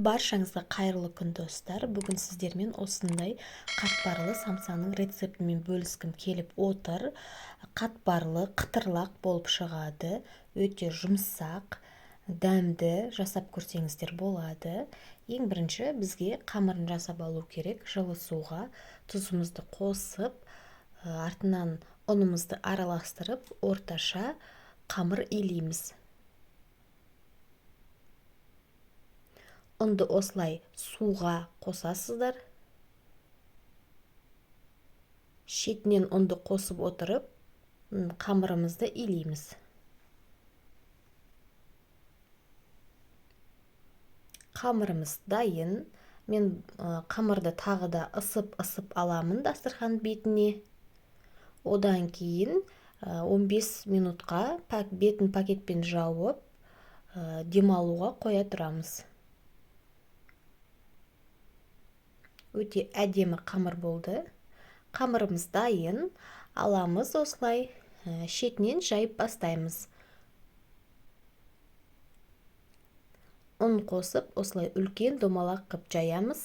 Баршаңызға қайырлы күн, достар! Бүгін сіздермен осындай қатпарлы самсаның рецептімен бөліскім келіп отыр. Қатпарлы, қытырлақ болып шығады, өте жұмсақ, дәмді, жасап көрсеңіздер болады. Ең бірінші бізге қамырын жасап алу керек. Жылы суға тұзымызды қосып, артынан ұнымызды араластырып, орташа қамыр илейміз. Ұнды осылай суға қосасыздар. Шетінен ұнды қосып отырып, қамырымызды илейміз. Қамырымыз дайын. Мен қамырды тағы да ысып-ысып аламын дастархан бетіне. Одан кейін 15 минутқа бетін пакетпен жауып, демалуға қоя тұрамыз. Өте әдемі қамыр болды. Қамырымыз дайын. Аламыз осылай, шетінен жайып бастаймыз. Ұн қосып, осылай үлкен домалақ қып жаямыз.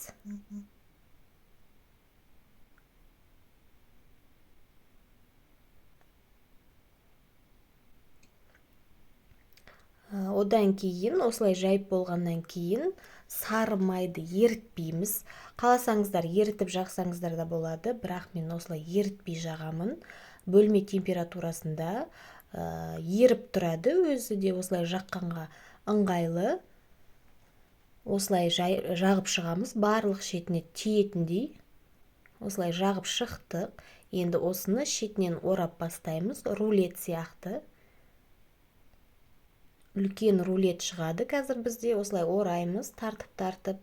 Одан кейін, осылай жайып болғаннан кейін, сары майды ерітпейміз. Қаласаңыздар ерітіп жақсаңыздар да болады, бірақ мен осылай ерітпей жағамын. Бөлме температурасында еріп тұрады, өзі де осылай жаққанға ыңғайлы. Осылай жағып шығамыз, барлық шетіне тиетіндей. Осылай жағып шықтық. Енді осыны шетінен орап бастаймыз, рулет сияқты. Үлкен рулет шығады қазір бізде. Осылай ораймыз, тартып-тартып.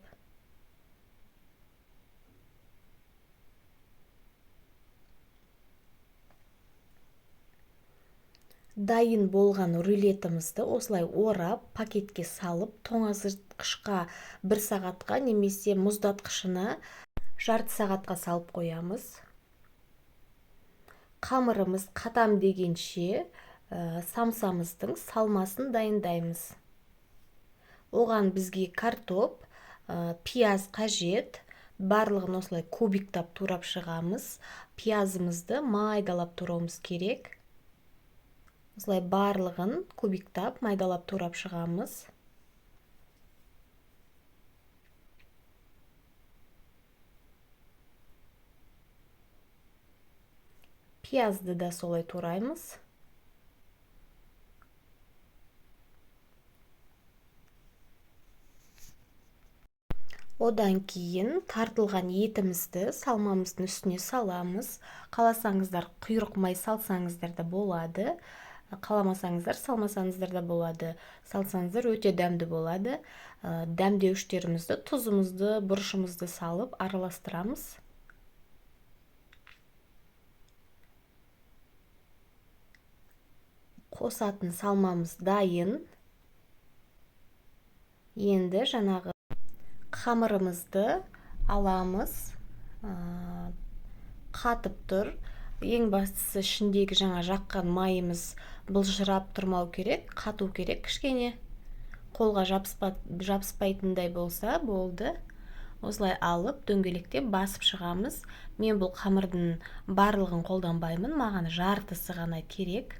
Дайын болған рулетімізді осылай орап, пакетке салып, тоңазытқышқа 1 сағатқа немесе мұздатқышына жарты сағатқа салып қоямыз. Қамырымыз қатам дегенше, самсамыздың салмасын дайындаймыз. Оған бізге картоп, пияз қажет. Барлығын осылай кубиктап турап шығамыз. Пиязымызды майдалап турауымыз керек. Осылай барлығын кубиктап, майдалап турап шығамыз. Пиязды да солай тураймыз. Одан кейін тартылған етімізді салмамыздың үстіне саламыз. Қаласаңыздар құйрық май салсаңыздар да болады. Қаламасаңыздар салмасаңыздар да болады. Салсаңыздар өте дәмді болады. Дәмдеуіштерімізді, тұзымызды, бұрышымызды салып араластырамыз. Қосатын салмамыз дайын. Енді жаңағы қамырымызды аламыз. Қатып тұр. Ең бастысы ішіндегі жаңа жаққан майымыз былжырап тұрмау керек, қату керек кішкене. Қолға жабыспайтындай болса болды. Осылай алып дөңгелектеп басып шығамыз. Мен бұл қамырдың барлығын қолданбаймын, маған жартысы ғана керек.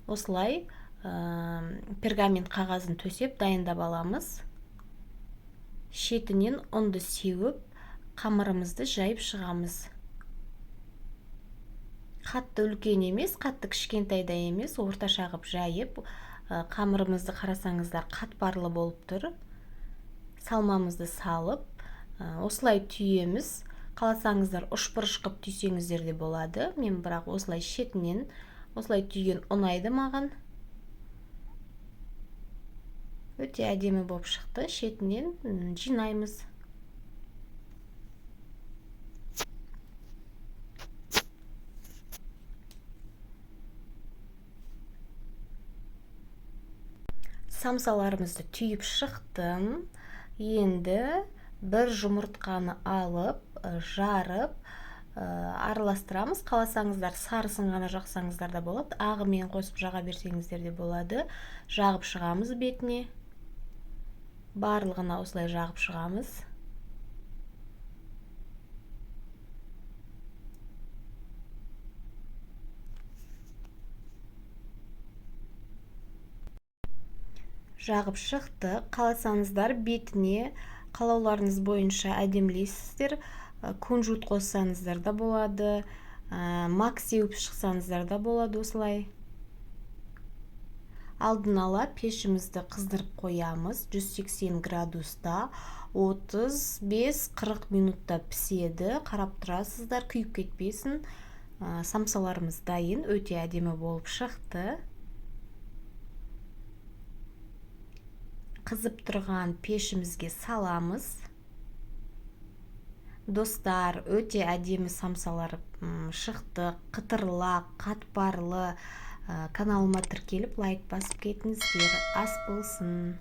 Осылай пергамент қағазын төсеп дайындап аламыз. Шетінен ұнды сеуіп, қамырымызды жайып шығамыз. Қатты үлкен емес, қатты кішкентай да емес, орташа қып жайып, қамырымызды қарасаңыздар қатпарлы болып тұр. Салмамызды салып, осылай түйеміз. Қаласаңыздар ұшбұрыш қып түйсеңіздер де болады. Мен бірақ осылай шетінен осылай түйген ұнайды маған. Өте әдемі болып шықты. Шетінен жинаймыз. Самсаларымызды түйіп шықтым. Енді бір жұмыртқаны алып, жарып, араластырамыз. Қаласаңыздар сарысын ғана жақсаңыздар да болады, ағымен қосып жаға берсеңіздер де болады. Жағып шығамыз бетіне. Барлығына осылай жағып шығамыз. Жағып шықтық. Қаласаңыздар, бетіне қалауларыңыз бойынша әдемілейсіздер. Кунжут қоссаңыздар да болады, мак сеуіп шықсаңыздар да болады осылай. Алдын ала пешімізді қыздырып қоямыз. 180 градуста 35-40 минутта піседі. Қарап тұрасыздар, күйіп кетпесін. Самсаларымыз дайын, өте әдемі болып шықты. Қызып тұрған пешімізге саламыз. Достар, өте әдемі самсалар шықты, қытырлақ, қатпарлы. Каналыма тіркеліп, лайк басып кетіңіздер. Ас болсын.